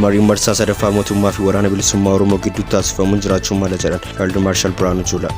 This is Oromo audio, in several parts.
Mariin marsaa sadaffaa mootummaa fi Waraana Bilisummaa Oromoo gidduutti taasifamuun jiraachuu mala jedhan Fiild Maarshaal Birhaanuu Juulaa.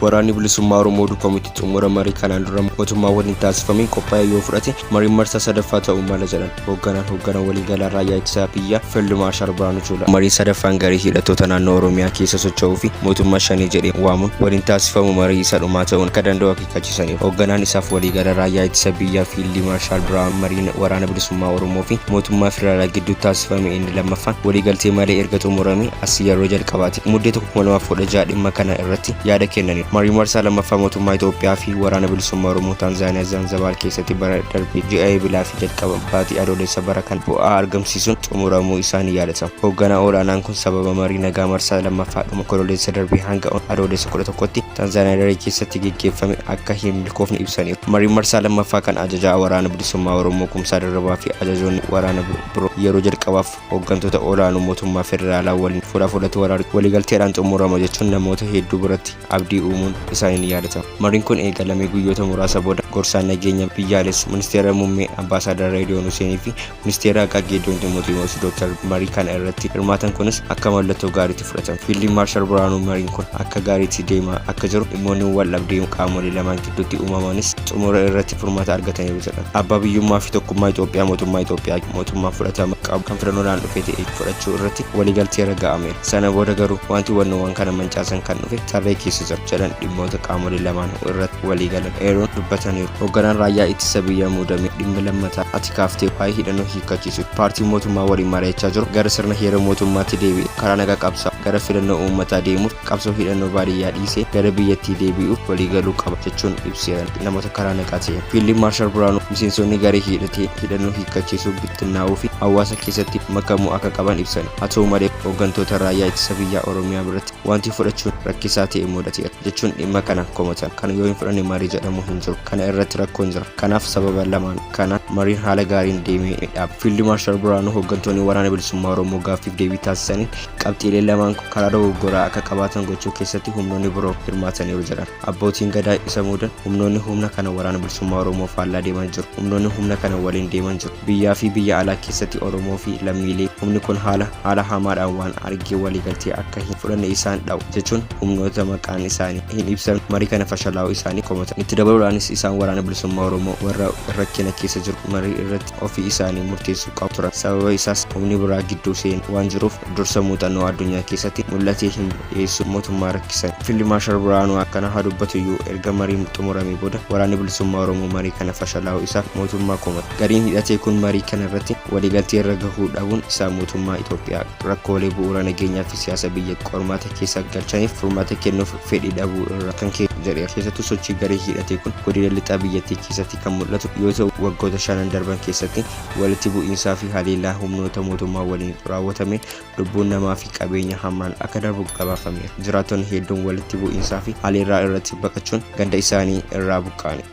Waraanni Bilisummaa Oromoo Dukamitti xumura marii kanaan dura mootummaa waliin taasifameen qophaa'e yoo fudhate mariin marsaa sadaffaa ta'uu mala jedhan hoogganaan hoogganaa waliigalaa raayyaa ittisa biyyaa Fiild Maarshaal Birhaanuu Juulaa. Mariin sadaffaan garee hidhattoota naannoo Oromiyaa keessa socho'uu fi mootummaa Shanee jedhee waamuun waliin taasifamu marii isa dhumaa ta'uun akka danda'u akeekkachiisaniiru. Hoogganaan isaaf waliigala raayyaa ittisa biyyaa Fiild Maarshaal Birhaanuu mariin Waraana Bilisummaa Oromoo fi mootummaa federaalaa gidduutti taasifame inni lammaffaan waliigaltee malee erga xumurame as yeroo jalqabaati. Muddee 1, 2016 dhimma kana irratti yaada kennaniiru. Marii marsaa lammaffaa mootummaa Itoophiyaa fi Waraana Bilisummaa Oromoo Taanzaaniyaa Zaanzabaar keessatti bara darbe ji'a Eebilaa fi jalqaba baatii Adoolessa bara kana bu'aa argamsiisuun xumuramuu isaa ni yaadatama. Hoogganaa olaanaan kun sababa marii nagaa marsaa lammaffaa dhuma Onkololeessa darbe hanga Adoolessa 11tti Taanzaaniyaa Daree keessatti geggeeffame akka hin milkoofne ibsaniiru. Mariin marsaa lammaffaa kan ajajaa Waraana Bilisummaa Oromoo Kumsaa Dirribaa fi ajajoonni waraana biroo yeroo jalqabaaf hooggantoota olaanoo mootummaa federaalaa waliin fuula fuulatti wal argu waliigalteedhaan xumurama jechuun namoota hedduu biratti abdii uumuun isaanii ni yaadatama. Mariin kun eegalamee guyyoota muraasa booda gorsaan nageenya biyyaalessa ministeera muummee Ambaasaadar Reediyoon Huseenii fi ministeera haqaa Geediyoon Ximootiwoos Dr. marii kana irratti hirmaatan kunis akka mallattoo gaariitti fudhatame. Fiildi Maarshaal Birhaanuu mariin kun akka gaariitti deemaa akka jiru, dhimmoonni wal dhabdee qaamolee lamaan gidduutti uumamanis xumura irratti furmaata argataniiru jedhan. Abbaa biyyummaa fi tokkummaa Itoophiyaa mootummaa Itoophiyaa mootummaa fudhatama qabu kan filannoodhaan dhufe ta'e fudhachuu irratti waliigalteerra ga'ameera. Sana booda garuu wanti hubannoowwan kana mancaasan kan dhufe tarree keessa jira jedhan dhimmoota qaamolee lamaan irratti waliigalan eeruun dubbataniiru. Hoogganaan raayyaa ittisa biyyaa muudame dhimma lammataa ati kaaftee waa'ee hidhannoo hiikkachiisu paartiin mootummaa waliin mari'achaa jiru gara sirna heera mootummaatti deebi'e karaa nagaa qabsaa gara filannoo uummataa deemuuf qabsoo hidhannoo baadiyyaa dhiisee gara biyyattii deebi'uuf waliigaluu qaba jechuun ibseera. Namoota karaa nagaa ta'een. Fiildi Maarshaal Birhaanuu miseensonni garee hidhatee hidhannoo hiikkachiisuu bittinnaa'uu fi hawaasa keessatti makamuu akka qaban ibsan. Haa ta'u malee hooggantoota raayyaa ittisa biyyaa Oromiyaa biratti wanti fudhachuun rakkisaa ta'e mudateera jechuun dhimma kana komatan. Kana yoo hin fudhanne marii jedhamu hin jiru. Kana irratti rakkoon jira. Kanaaf sababa lamaan kanaan mariin haala gaariin deemee dhaaba. Fiildi Maarshaal Birhaanuu hooggantoonni Waraana Bilisummaa Oromoo gaaffiif deebii taasisaniin qabxiilee lamaan kun karaa dogoggoraa akka qabaatan gochuu keessatti humnoonni biroo hirmaataniiru jedhan. Abbootiin Gadaa isa muudan humnoonni humna kana Waraana Bilisummaa Oromoo faallaa deeman jiru. Humnoonni humna kana waliin deeman jiru. Biyyaa fi biyya alaa keessatti Oromoo fi lammiilee humni kun haala haala hamaadhaan waan argee waliigaltee akka hin fudhanne isaan dha'u jechuun humnoota maqaan isaanii hin ibsamne marii kana fashalaa'uu isaanii komatan. Itti dabaluudhaanis isaan Waraana Bilisummaa Oromoo warra rakkina keessa jiru marii irratti ofii isaanii murteessuu qabu turan. Sababa isaas humni biraa gidduu seenee waan jiruuf dursa muuxannoo addunyaa keessatti mul'atee hin dhiyeessuu mootummaa rakkisan. Fiild Maarshaal Birhaanuu akkana haa dubbatuyyuu erga mariin xumuramee booda Waraanni Bilisummaa Oromoo marii kana fashalaa'uu isaaf mootummaa komate. Gariin hidhatee kun marii kana irratti waliigaltee irra gahuu dhabuun isaa mootummaa Itoophiyaa rakkoolee bu'uura nageenyaa fi siyaasa biyya qormaata keessa galchaniif furmaata kennuuf fedhii dhabuu irraa kan ka'e jedheera. Keessattuu sochii garee hidhatee kun godina lixaa biyyattii keessatti kan mul'atu yoo ta'u waggoota shanan darban keessatti walitti bu'iinsaa fi haleellaa humnoota mootummaa waliin raawwatameen lubbuun namaa fi qabeenya hammaan akka darbu gabaafameera. Jiraattonni hedduun walitti bu'iinsaa fi haleellaa irratti baqachuun ganda isaanii irraa buqqa'ani.